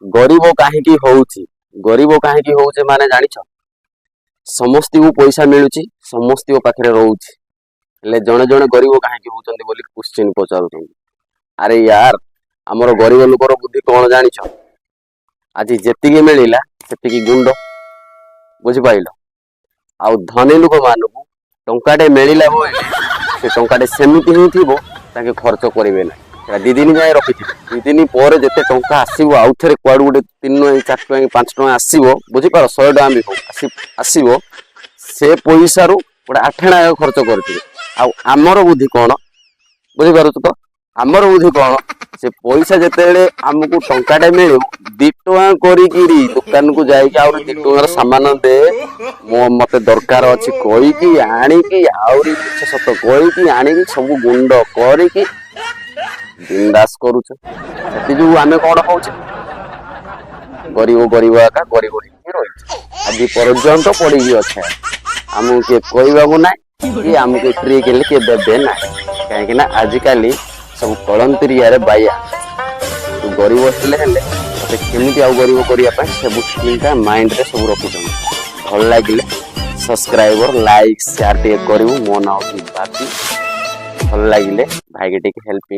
ଗରିବ କାହିଁକି ହଉଛି? ଗରିବ କାହିଁକି ହଉଛି ମାନେ ଜାଣିଛ? ସମସ୍ତଙ୍କୁ ପଇସା ମିଳୁଛି, ସମସ୍ତଙ୍କ ପାଖରେ ରହୁଛି, ହେଲେ ଜଣେ ଜଣେ ଗରିବ କାହିଁକି ହଉଛନ୍ତି ବୋଲି କ୍ୱେଶ୍ଚିନ୍ ପଚାରୁଛନ୍ତି। ଆରେ ୟାର, ଆମର ଗରିବ ଲୋକର ବୁଦ୍ଧି କଣ ଜାଣିଛ? ଆଜି ଯେତିକି ମିଳିଲା, ସେତିକି ଗୁଣ୍ଡ, ବୁଝିପାରିଲ? ଆଉ ଧନୀ ଲୋକମାନଙ୍କୁ ଟଙ୍କାଟେ ମିଳିଲା ବୋଇଲେ ସେ ଟଙ୍କାଟେ ସେମିତି ହିଁ ଥିବ, ତାଙ୍କେ ଖର୍ଚ୍ଚ କରିବେ ନାହିଁ। ସେଟା 2 ଦିନ ଯାଏ ରଖିଥିବେ। 2 ଦିନ ପରେ ଯେତେ ଟଙ୍କା ଆସିବ, ଆଉ ଥରେ କୁଆଡୁ ଗୋଟେ 3 ଟଙ୍କା, 4 ଟଙ୍କା କି 5 ଟଙ୍କା ଆସିବ, ବୁଝିପାର, 100 ଟଙ୍କା ବି ହଉ ଆସିବ, ସେ ପଇସାରୁ ଗୋଟେ ଆଠଣା ଖର୍ଚ୍ଚ କରିଥିବେ। ଆଉ ଆମର ବୁଦ୍ଧି କଣ, ବୁଝିପାରୁଛୁ ତ? ଆମର ବୁଦ୍ଧି କଣ? ସେ ପଇସା ଯେତେବେଳେ ଆମକୁ ଟଙ୍କାଟେ ମିଳିବ, 2 ଟଙ୍କା କରିକିରି ଦୋକାନକୁ ଯାଇକି ଆହୁରି 2 ଟଙ୍କାର ସାମାନ ଦେ, ମତେ ଦରକାର ଅଛି କହିକି ଆଣିକି, ଆହୁରି ମିଛ ସତ କହିକି ଆଣିକି, ସବୁ ଗୁଣ୍ଡ କରିକି ବିନ୍ଦାସ କରୁଛେ। ସେଥି ଯୋଗୁ ଆମେ କଣ ହଉଛେ? ଗରିବ, ଗରିବ ଏକା ଗରିବ ହେଇକି ରହିଛେ। ଆଜି ପର୍ଯ୍ୟନ୍ତ ପଡିକି ଅଛେ। ଆମକୁ କିଏ କହିବାକୁ ନାହିଁ କି ଆମକୁ ଟ୍ରିକ୍ ହେଲେ କିଏ ଦେବେ ନାହିଁ। କାହିଁକି ନା ଆଜିକାଲି ସବୁ କଳନ୍ତରିଆରେ ବାଇଆ। ତୁ ଗରିବ ହେଲେ ହେଲେ ତତେ କେମିତି ଆଉ ଗରିବ କରିବା ପାଇଁ ସବୁ ଚିନ୍ତା ମାଇଣ୍ଡରେ ସବୁ ରଖୁଛନ୍ତି। ଭଲ ଲାଗିଲେ ସବସ୍କ୍ରାଇବର, ଲାଇକ୍, ସେୟାର ଟିକେ କରିବୁ। ମୋ ନାଁ ହେଉଛି ବାପି। ଭଲ ଲାଗିଲେ ଭାଇକି ଟିକେ ହେଲ୍ପ